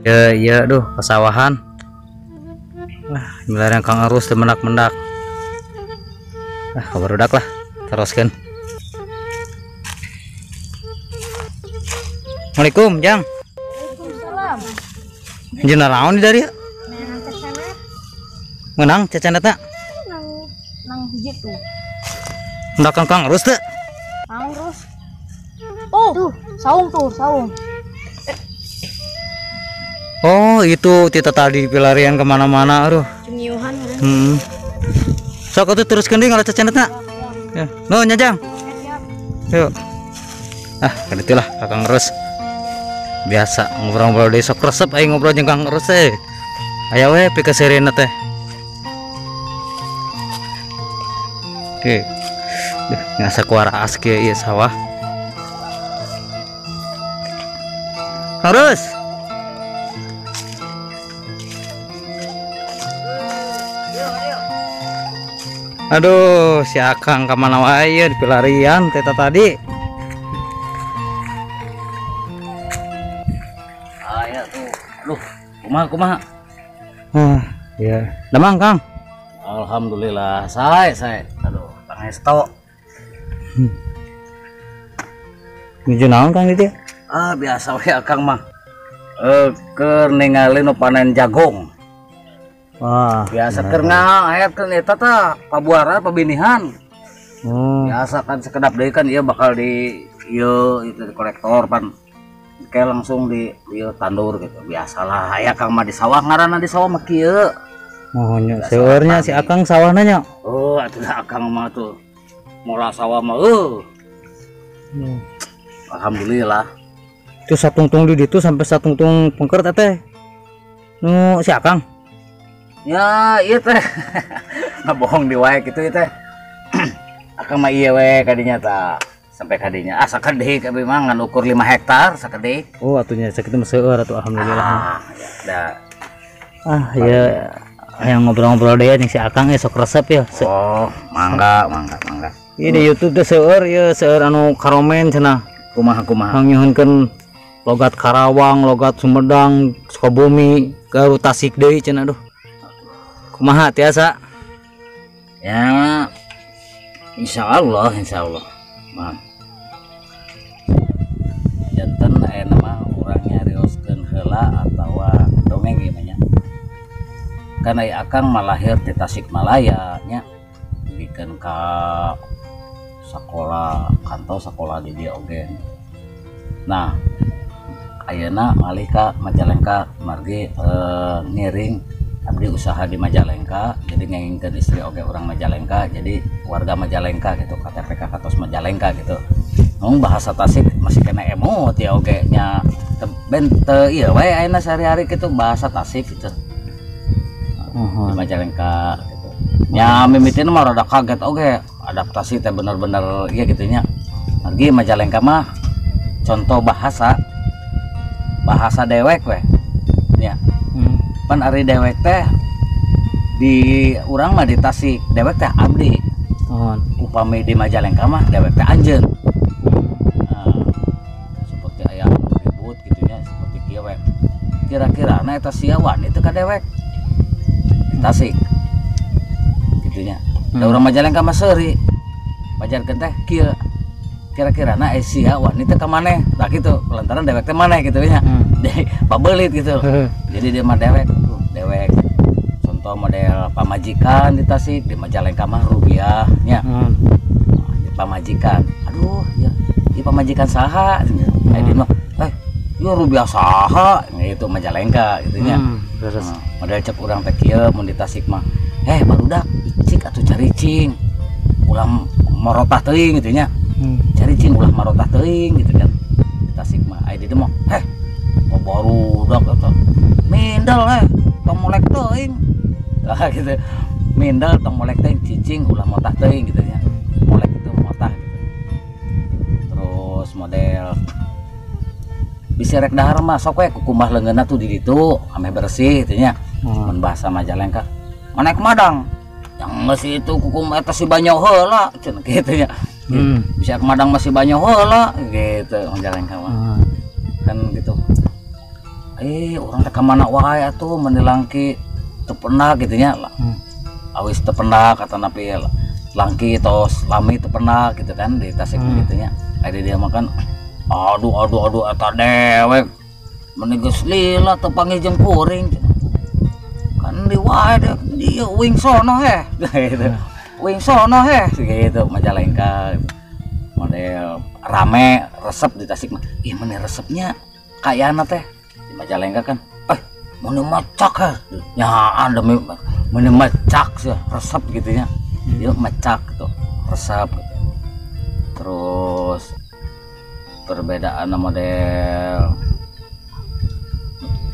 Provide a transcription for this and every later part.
Ya, iya aduh pesawahan. Wah, milarian Kang Arus teu mendak-mendak. Ah, kabarudak lah, teruskeun. Assalamualaikum, Jang. Waalaikumsalam. Jeung naon di dieu? Menang cecanet. Menang cecenetna? Nang nang hiji tuh. Mendakan Kang Arus teu? Kang Arus. Oh, tuh, saung tuh, saung. Oh, itu tita tadi pilarian kemana-mana, aduh. Cengiuhan. Sok atuh teruskeun deui ngala cecenetna. Ya. Nuhun nya, Jang. Yuk. Ah, kan itulah Kang Arus. Biasa ngobrol-ngobrol deui sok resep aing ngobrol jeung Kang Arus teh. Aya we pikaseurieuna teh. Oke. Duh, ngasa kuaraas kieu ieu sawah. Kang Arus. Aduh, si Akang kemana wae di pelarian teta tadi. Ah ya tuh. Aduh, kumaha kumaha. Ah, ya. Damang, Kang. Alhamdulillah, sae sae. Aduh, pangesto. Nuju naon Kang di dieu? Ah, biasa we Akang mah. Keur ningali nu panen jagung. Wah, biasa keur ngaetkeun eta tah pabuaran pabinihan. Biasa kan sekedap deui kan ieu bakal di ieu itu di kolektor pan kayak langsung di ieu tandur gitu. Biasalah aya Kang mah di sawah ngaranna di sawah mah kieu. Oh nya seueurnya si Akang sawahna nya. Oh, atuh Akang mah tuh mola sawah mah Alhamdulillah. Itu satungtung di ditu sampai satungtung pengker teh. Nu si Akang. Ya, iya teh. Ngabohong di wae kitu ieu teh. Akang mah ieu we kadinya tah. Sampai kadinya. Ah sakedik abi mah ngan ukur 5 hektar sakedik. Oh, atunya sakitu mah seueur atuh alhamdulillah. Ah, ya, ah, iya yang ngobrol-ngobrol deui jeung si Akang sok resep ya. Oh, mangga, mangga, mangga. Ieu di YouTube teh seueur ieu seueur anu karomen cenah. Kumaha kumaha. Kang nyuhunkeun logat Karawang, logat Sumedang, Sukabumi, Garut, Tasik deui cenah aduh. Kumaha tiasa? Ya, insya Allah, insya Allah. Mang. Janten aya nama urang nyarioskeun heula atawa dongeng ieu mah nya. Kan aya Akang mah lahir di Tasikmalaya nya. Dugikeun ka sakola kantos sakola di dieu oge. Nah, ayeuna malih ka Majalengka margi ngiring abdi usaha di Majalengka, jadi ngengingkeun istri oge orang Majalengka, jadi warga Majalengka gitu, KTP ka katos Majalengka gitu. Ngomong bahasa Tasik masih kena emot ya oge nya ben teu ieu we ayeuna sehari-hari gitu bahasa Tasik gitu. Di Majalengka gitu. Nya mimitina mah rada kaget oge, adaptasi teh bener-bener ieu gitu nya. Margi Majalengka mah contoh bahasa bahasa dewek we nya. Pan ari dewek teh di urang mah di Tasik dewek teh abdi. Upami di Majalengka mah dewek teh anjeun. Nah, seperti aya ribut gitu nya, seperti kieu we. Kira-kira na eta sia wani teu ka dewek di Tasik. Gitu nya. Da urang Majalengka mah seuri. Pajarkeun teh kieu. Kira-kira na sia wani teu ka maneh. Tah kitu, lantaran dewek teh maneh gitu nya. Pabelit gitu. Jadi dia mah dewek, dewek. Contoh model pamajikan di Tasik, di Majalengka mah rupiah nya. Di pamajikan. Aduh, ya, di pamajikan saha? Aya di mah, ieu rupiah saha? Itu Majalengka gitu nya. Model cek urang teh kieu mun di Tasik mah. Barudak, cik atuh caricing. Ulah marotah teuing gitu nya. Caricing ulah marotah teuing gitu kan. Di Tasik mah aya di dieu mah, barudak eta mindel tong molek teuing. Lah gitu. Mindel tong molek teuing, cicing ulah motah teuing gitu nya. Molek itu motah gitu. Terus model bisa rek dahar mah sok we kukumbah leungeunna tuh di ditu ameh bersih gitu nya. Mun bahasa Majalengka manek madang. Yang geus itu kukumbah eta si banyo heula cenah kitu nya. Bisa madang masih banyo heula gitu Majalengka mah. Kan gitu. Urang teh ka mana wae atuh meni langki teu pendak gitu nya. Awis teu pendak kata napi langki tos lami teu pendak gitu kan di Tasik gitu nya. Aya dia makan aduh aduh aduh eta dewek meni geus lila teu panggih jeung kuring kan di wae dia wing sono heh gitu. Wing sono heh gitu Majalengka gitu. Model rame resep di Tasik mah ih meni resepnya kayana teh di Majalengka kan meni macak heh nyaan demi meni macak sih resep gitu nya dia macak gitu resep gitu. Terus perbedaan model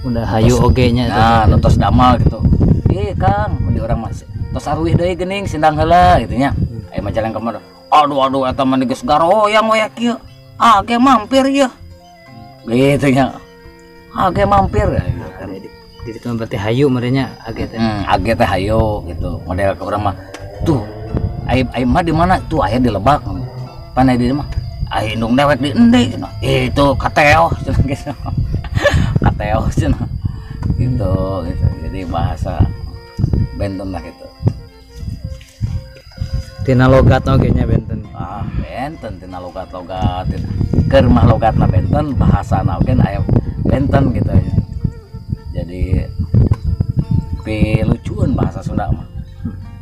udah hayu oge nya nah tos damal gitu ih Kang di orang masih tos aruih deui geuning sindang heula gitu nya. Aya Majalengka mah aduh aduh eta mah geus garoyang we kieu age mampir ieu gitu nya age mampir gitu kan. Di ditu berarti hayu merenya age teh. Age teh hayu gitu model ke urang mah tuh ai mah di mana tuh aya di Lebak pan aya di mah ai indung dewek di endi cenah itu kateo cenah gitu kateo cenah gitu gitu. Jadi bahasa benten lah gitu tina logat oge nya benten. Ah benten tina logat-logat keur mah logatna benten bahasana oge aya benten gitu ya. Jadi pilucueun bahasa Sunda mah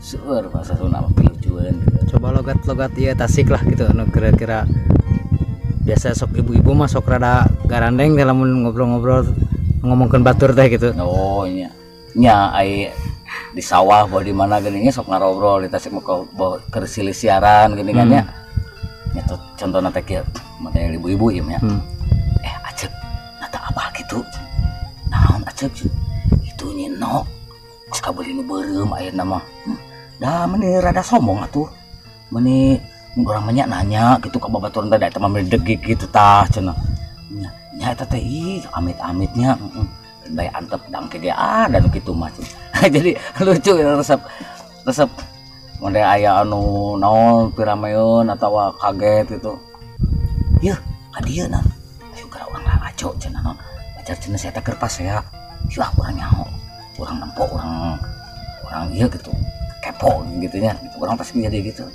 seueur bahasa Sunda mah pilucueun gitu. Coba logat-logat ieu Tasik lah gitu anu kira-kira biasa sok ibu-ibu mah sok rada garandeng teh lamun ngobrol-ngobrol ngomongkeun batur teh gitu. Oh nya nya ai di sawah boh di mana geuning sok ngarobrol di Tasik mah boh keur silih siaran geuning kan nya. Nya contohna teh kieu model ibu-ibu ieu nya. Acep nata apa gitu. Naon Acep itu nyinok geus kabeuli nu beureum ayeuna mah. Dah meni rada sombong atuh. Meni urang mah nanya gitu ka babaturan teh da eta mah degik gitu tah cenah. Nya nya eta teh ih amit-amitnya heeh. Bae antep dangke ge ada nu kitu mah. Jadi lucu ya resep resep model aya anu naon pirameun atawa kaget gitu. Yeuh ka dieu na. Ayo gara urang lalajo cenah naon. Pacar cenah saya teh keur pasea. Yuh urang nyaho. Urang nempo urang ieu gitu. Kepo gitu nya. Gitu urang pasti jadi gitu.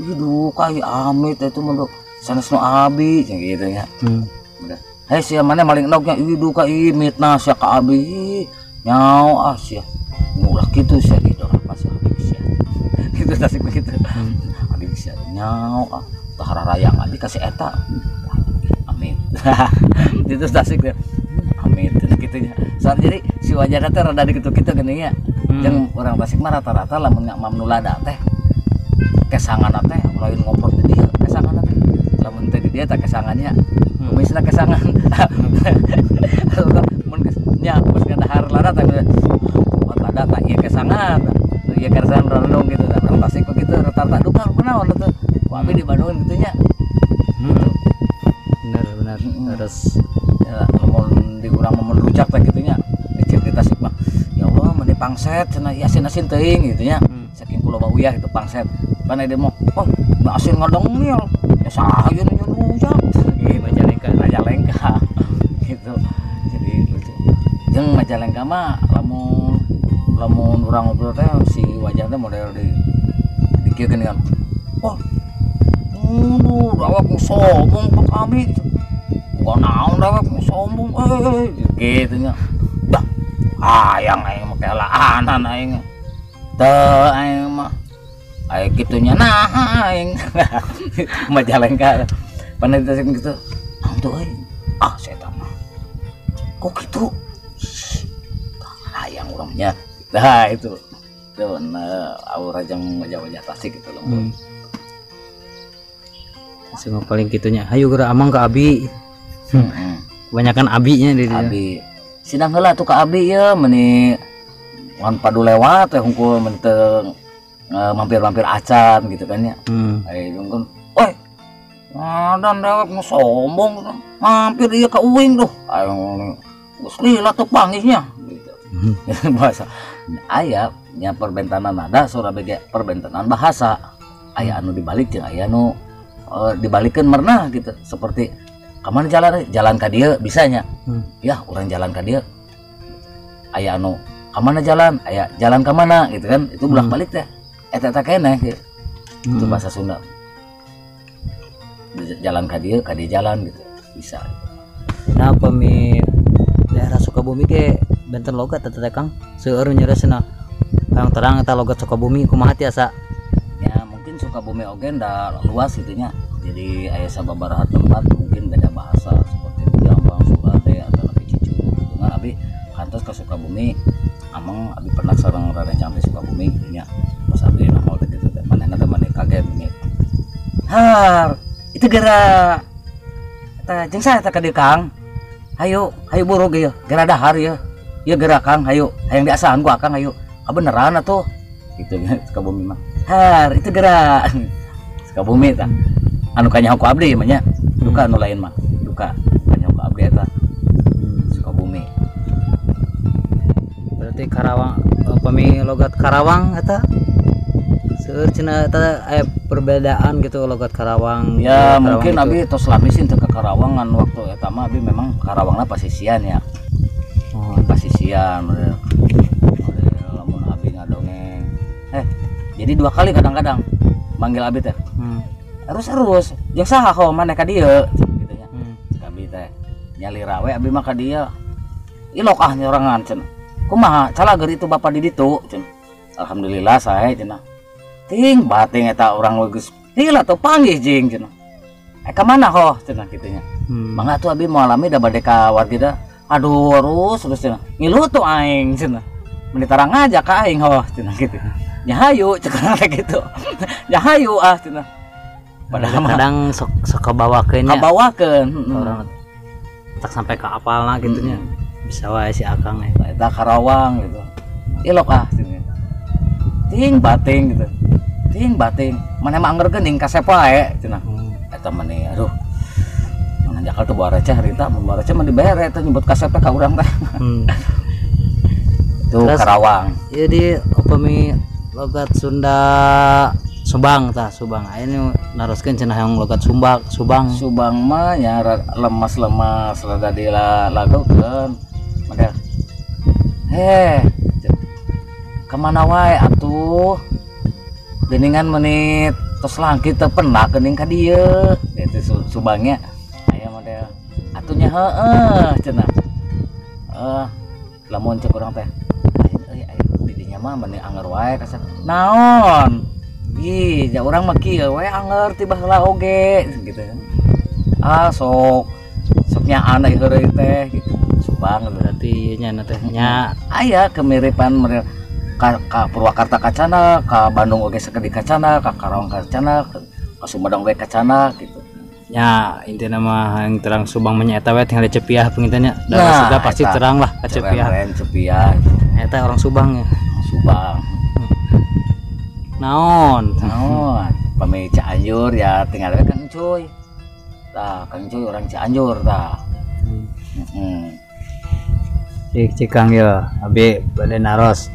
Ih duh kai amit itu mah sanes nu abi gitu nya. Udah. Hei sia mana maling endognya ih duh kai mitnah sia ka abi. Nyao ah sia. Ulah kitu sia gitu apa sia abi sia. Gitu Tasik begitu. Abi sia nyao ah tah rarayang abi ka si eta. Amit. Itu Tasik teh. Amit kitu nya. Soalnya jadi si wajahna teh rada dikitu-kitu geuning nya. Jeung urang Tasik mah rata-rata lamun mamnu lada teh kesangan teh lain ngoprot di dieu kesangan teh lamun teh di dieu teh kesangannya kumisna kesangan mun nya geus ngadahar lada teh buat lada teh ieu kesangan ieu kesangan randung gitu da urang Tasik kitu rata-rata duka kunaon atuh ku abi di Bandung kitu nya. Bener bener terus ya lamun di urang mah rujak teh kitu nya cek di Tasik mah ya Allah meni pangset cenah asin-asin teuing gitu nya saking ku loba uyah gitu pangset pan aya mah oh asin ngadengil ya saha ieu nu rujak gitu Majalengka Majalengka gitu. Jadi lucu jeung Majalengka mah lamun lamun urang ngobrol teh si wajah teh model di kieu geuning kan oh aduh dawak sombong ka kami bukan naon dawak sombong gitu nya dah hayang aing mah kelaanan aing teu aing mah aing kitunya nah aing Majalengka panitia gitu naon tuh euy ah saya mah kok gitu hayang urangnya nah itu nah aura jeung wajah-wajah Tasik gitu loh. Semua paling kitunya hayu geura amang ka abi. Kebanyakan abinya di dieu. Abi sidang heula tuh ka abi ye meni ngan padu lewat teh hungkul menteng mampir-mampir acan gitu kan ya. Ayo kan oi ngadan dewek nu sombong mampir ieu ka uing duh ayo geus lila tuh panggihnya gitu. Bahasa aya nya perbentanan nada sora bege perbentanan bahasa aya anu dibalik jeung aya anu dibalikeun mernah gitu seperti Kamana jalan? Jalan ka dieu bisanya. Ya, urang jalan ka dieu. Aya anu kamana jalan? Aya jalan ka mana gitu kan. Itu bolak-balik teh. Eta eta keneh gitu. Itu bahasa Sunda. Jalan ka dieu jalan gitu. Bisa. Nah, pami daerah Sukabumi ge benten logat eta teh Kang. Seueur nyeresna. Kang terang eta logat Sukabumi kumaha tiasa? Ya, mungkin Sukabumi oge da luas gitu nya. Jadi aya sababaraha tempat mungkin beda bahasa seperti Jambang, Surade atau lebih Cicurug gitu kan. Abi kantos ke Sukabumi amang abi pernah sareng rerencang di Sukabumi gitu nya. Pas abi nongol teh gitu teh manehna teh maneh kaget nya. Har, itu geura eta jeung saha eta ka dieu Kang? Hayu, hayu buru ge geura dahar ieu. Ieu geura Kang, hayu. Hayang diasahan ku Akang hayu. Kabeneran atuh. Gitu nya Sukabumi mah. Har, itu geura. Sukabumi tah. Anu kanyaho ku abdi mah nya. Duka anu lain mah. Duka kanyaho ku abdi eta. Sukabumi. Berarti Karawang pami logat Karawang eta seueur cenah eta aya perbedaan gitu logat Karawang. Ya, Karawang mungkin gitu. Abi tos lami sih teu ke Karawang ngan waktu eta mah abi memang Karawangna pasisian ya. Oh, pasisian model lamun abi ngadongeng. Jadi dua kali kadang-kadang manggil abi teh. Terus jeung saha ho maneh ka dieu gitu nya. Cek abi teh nyalira we abi mah ka dieu. Ilok ah nyorangan cenah. Kumaha calager itu bapak di ditu cenah. Alhamdulillah sae cenah. Ting bating eta urang geus lila tuh panggih jeung cenah. Ka mana ho cenah kitu nya. Mangga atuh abi moal lami da bade ka wargi da. Aduh terus cenah. Ngilu tuh aing cenah. Meni tarang aja ka aing ho cenah kitu. Nya hayu cek teh kitu. Nya hayu ah cenah. Padahal kadang sok sok kabawakeun nya. Kabawakeun. Orang tak sampai ke apalna gitu nya. Bisa wae si Akang ya. Eta Karawang gitu. Ilok ah cenah. Ting bating gitu. Ting bating. Maneh mah angger geuning kasep wae cenah. Eta meni aduh. Mana jakal teu bawa receh harita, mun bawa receh mah dibere teh nyebut kasep teh ka urang teh. Itu Karawang. Jadi upami logat Sunda Subang tah, Subang. Aya nu naroskeun cenah yang logat Sumbang, Subang. Subang mah nya lemas-lemas rada dilagokeun. Model. Heh. Kemana wae atuh? Geuningan menit tos langkit teu pernah geuning ka dieu. Itu Subangnya aya model atunya heeh cenah. Lamun cek urang teh. Aya di dinya mah meni anger wae kasep. Naon? Ih, ja urang mah kieu we anger ti baheula oge gitu. Ah, sok sok nya aneh heureuy teh gitu. Subang berarti nya na teh nya aya kemiripan ka Purwakarta kacana, ka Bandung oge sakedik kacana, ka Karawang kacana, ka Sumedang we kacana gitu. Nya intina mah yang terang Subang mah nya eta we tinggal Cepiah penginten nya. Da sudah pasti terang lah ka Cepiah. Cepiah. Eta orang Subang ya. Subang. Naon? Naon? Pami Cianjur ya tinggal we Kang Cuy. Tah, Kang Cuy orang Cianjur tah. Cik cik Kang ya, abi bade naros.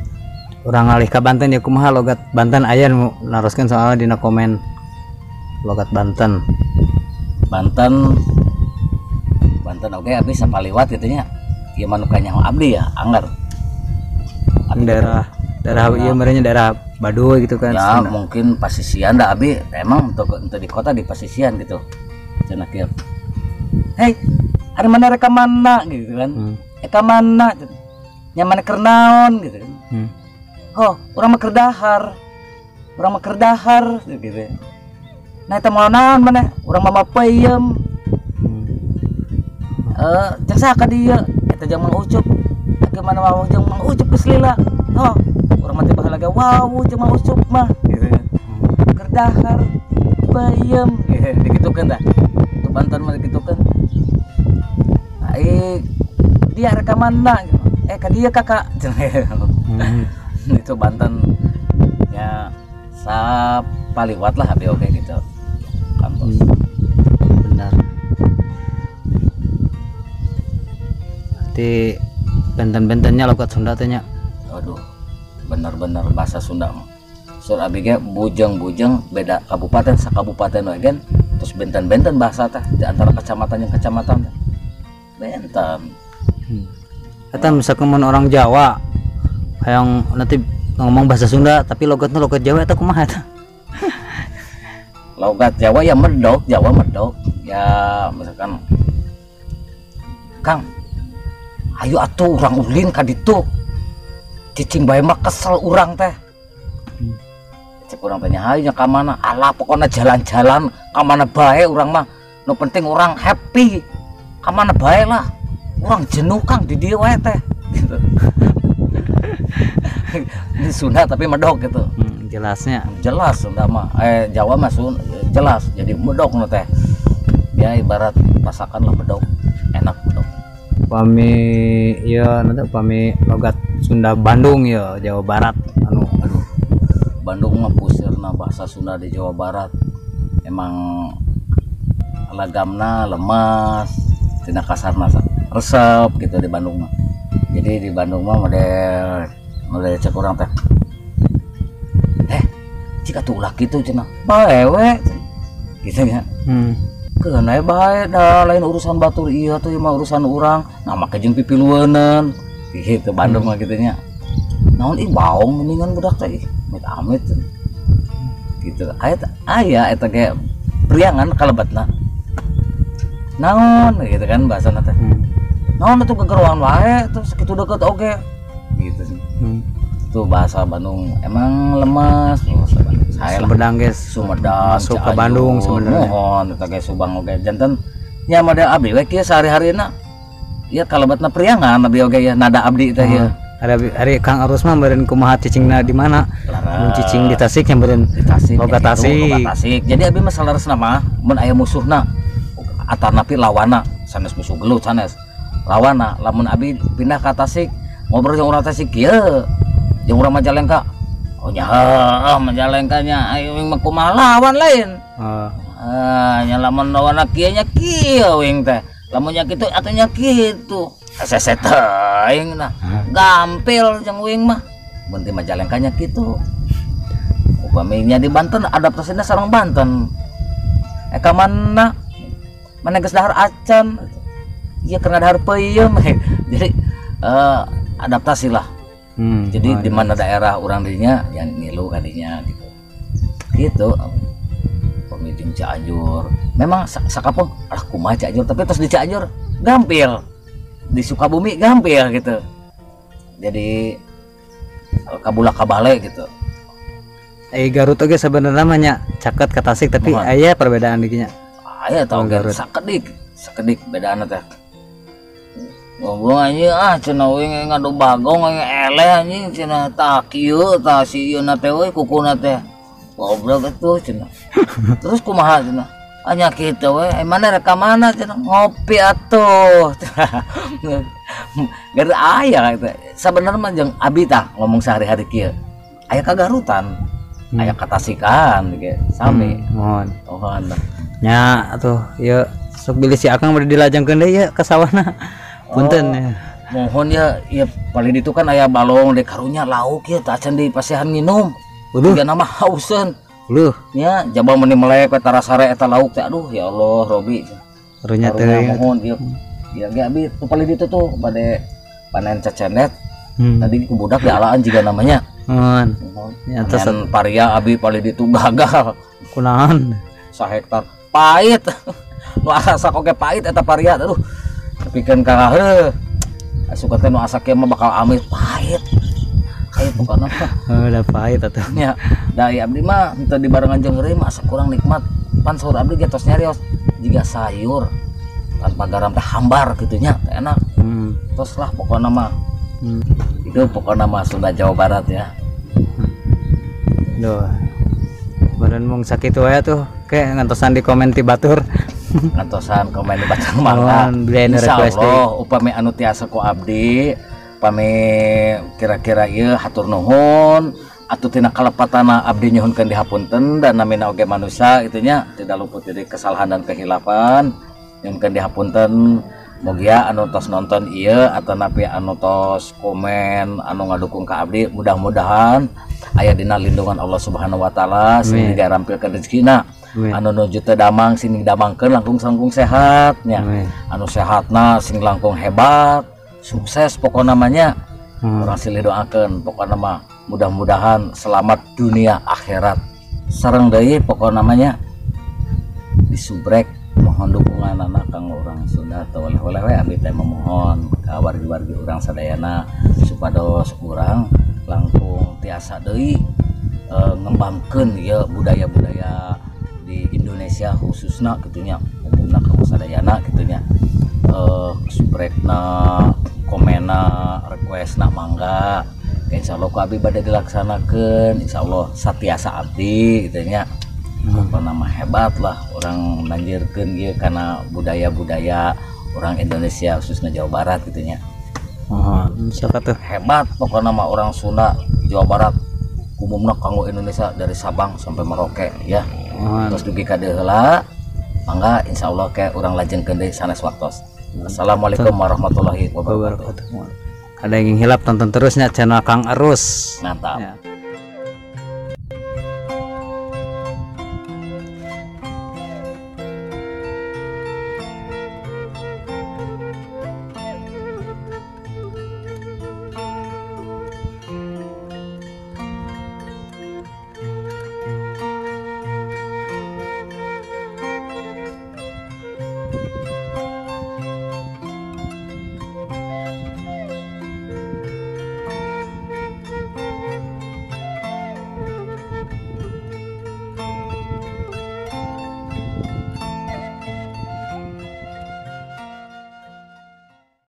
Urang ngalih ka Banten ya kumaha logat Banten aya nu naroskeun soalna dina komen logat Banten. Banten Banten oge abi sapaliwat kitu nya. Ieu mah nu kanyaho abdi ya, angger. Abdi daerah daerah ieu merenya daerah Baduy gitu kan. Ya, Sunda. Mungkin pasisian dah abi emang untuk di kota di pasisian gitu. Cenah kieu. Hei, ari mana rek ka mana gitu kan. Ka mana? Nya mana keur naon gitu kan. Oh, urang mah keur dahar. Urang mah keur dahar gitu. Nah, eta moal naon maneh? Urang mah peuyeum. Jeung saha ka dieu? Eta jeung Mang Ucup. Eta mana wawuh jeung Mang Ucup geus lila. Oh, urang mah teh baheula ge wawuh jeung Mang Ucup mah gitu. Keur dahar peuyeum gitu digitukeun tah. Itu Banten mah digitukeun. Ai dia rek ka mana? Ka dieu kakak. Itu Banten ya sapaliwat lah abi oge gitu. Kantos. Benar. Berarti benten-bentennya logat Sunda teh nya. Aduh, bener-bener bahasa Sunda mah. Sur abi ge bujeng-bujeng beda kabupaten sakabupaten we gen Terus benten-benten bahasa teh di antara kecamatan yang kecamatan teh. Benten. Eta misalkan mun orang Jawa hayang nanti ngomong bahasa Sunda tapi logatnya logat Jawa eta kumaha eta? Logat Jawa ya medok, Jawa medok. Ya misalkan Kang, ayo atuh urang ulin ka ditu. Cicing bae mah kesel urang teh. Cek urang tanya, hayu nya ka mana? Alah pokoknya jalan-jalan ka mana bae urang mah. Nu penting urang happy. Ka mana bae lah. Urang jenuh Kang di dieu wae teh. Gitu. Ini Sunda tapi medok gitu. Jelasnya. Jelas Sunda mah. Jawa mah jelas. Jadi medok nu teh. Ya ibarat pasakan lah bedok. Enak bedok. Upami ya nanti upami logat Sunda Bandung ya Jawa Barat anu aduh Bandung mah pusirna bahasa Sunda di Jawa Barat emang lagamna lemas tina kasarna resep gitu di Bandung mah. Jadi di Bandung mah model cek urang teh cik atuh ulah kitu cenah bae we gitu ya. Keun we bae da lain urusan batur ieu tuh mah urusan urang nah make jeung pipilueuneun gitu Bandung mah kitu nya. Naon ih baong mendingan budak teh ih amit-amit gitu. Aya eta ge priangan kalebetna. Naon gitu kan bahasana teh. Naon atuh gegeroan wae tuh sakitu deukeut oge gitu sih. Itu bahasa Bandung emang lemas bahasa Bandung. Saya Sumedang guys, Sumedang masuk ke Bandung sebenarnya. Mohon eta ge Subang oge janten nya model abdi we kieu sehari-harina. Ya kalebetna priangan abdi oge ya nada abdi teh ya. Ada ari Kang Arus mah meureun kumaha cicingna di mana? Mun cicing di Tasik nya meureun di Tasik. Logat Tasik. Logat Tasik. Jadi abdi mah saleresna mah mun aya musuhna atanapi lawana sanes musuh gelut sanes. Lawana lamun abdi pindah ka Tasik ngobrol jeung urang Tasik kieu. Jeung urang Majalengka. Oh nya heuh Majalengka nya ayo wing mah kumaha lawan lain. Heeh. Nya lamun lawana kieu nya kieu wing teh. Lamun nya kitu atuh nya kitu. Sese teuing nah. Gampil jeung wing mah. Mun di Majalengka nya kitu. Upami nya di Banten adaptasina sareng Banten. Ka mana? Mana geus dahar acan. Ieu keur dahar peuyeum. Jadi adaptasi lah. Jadi di mana daerah urang dinya yang ngilu kadinya gitu. Gitu. Upami jeung Cianjur. Memang sakapung alah kumaha Cianjur tapi terus di Cianjur gampil. Di Sukabumi gampil gitu. Jadi kabulak kabale gitu. Garut oge sebenarnya mah nya caket ka Tasik tapi aya perbedaan dikinya. Aya tau Garut sakedik, sakedik bedaanna teh. Ngobrol anjing ah cenah we ngadu bagong aing eleh anjing cenah tah kieu tah si ieu na teh we kukuna teh. Goblok atuh cenah. Terus kumaha cenah? Anya kitu we, mana rek ka mana cenah ngopi atuh. Garut aya gitu. Sabenerna mah jeung abi tah ngomong sehari-hari kieu. Aya ka Garutan, aya ka Tasikan ge sami. Mohon. Mohon. Nya atuh ieu sok bilih si Akang bade dilajengkeun deui ieu ka sawahna. Punten ya. Mohon ya, ya paling itu kan aya balong deh karunya lauk ya tah acan di pasihan nginum. Waduh. Jiga nama hauseun. Luh. Nya jaba meuni melek we tarasare eta lauk teh aduh ya Allah Robi. Karunya teh. Mohon ieu. Ya ge abi tuh paling ditu tuh bade panen cecenet. Tadi ku budak dialaan jiga namanya. Mohon. Ya terus paria abi paling ditu gagal. Kunaon? Sahektar pahit. Nu asa oge pahit eta paria aduh. Pikeun ka heuh. Asup teh nu asa kieu mah bakal amis pahit. Pahit pokona mah. Oh, udah pahit atuh. Nya, da abdi mah henteu dibarengan jeung heureuy mah asa kurang nikmat. Pan saur abdi ge tos nyarios jiga sayur tanpa garam teh hambar kitu nya, teh enak. Tos lah pokona mah. Itu pokona mah Sunda Jawa Barat ya. Duh. Badan mung sakitu wae tuh, kayak ngantosan di komen ti batur. Ngantosan komen di batur mangga. Insyaallah upami anu tiasa ku abdi, upami kira-kira ieu hatur nuhun atuh tina kalepatana abdi nyuhunkeun dihapunten dan namina oge manusia itu nya tidak luput dari kesalahan dan kehilafan. Nyuhunkeun dihapunten Mugia anu tos nonton ieu atau napi anu tos komen anu ngadukung ka abdi, mudah-mudahan aya dina lindungan Allah Subhanahu wa taala, sing digarampilkeun rezekina. Amin. Anu nuju teu damang sing didamangkeun langkung-langkung sehat nya. Amin. Anu sehatna sing langkung hebat, sukses pokokna mah nya. Urang silih doakeun pokokna mah mudah-mudahan selamat dunia akhirat. Sareng deui pokokna mah nya disubrek mohon dukungan anak kang urang Sunda atau oleh-oleh we abdi teh memohon ka wargi-wargi urang sadayana supados urang langkung tiasa deui ngembangkeun ieu budaya-budaya di Indonesia khususna kitu nya, umumna kanggo sadayana kitu nya. Subrekna, komena, requestna mangga. Insyaallah ku abdi bade dilaksanakeun, insyaallah satiasa abdi kitu nya. Apa nama hebat lah orang nanjirkeun ieu kana budaya-budaya orang Indonesia khususnya Jawa Barat gitu nya. Mohon siapa tuh? Hebat pokoknya mah orang Sunda Jawa Barat umumna kanggo Indonesia dari Sabang sampai Merauke ya. Mohon. Terus dugi ka dieu heula, mangga insyaallah ke urang lajengkeun deui sanes waktos. Assalamualaikum warahmatullahi wabarakatuh. Wabarakatuh. Ada yang hilap tonton terusnya channel Kang Erus. Mantap. Ya.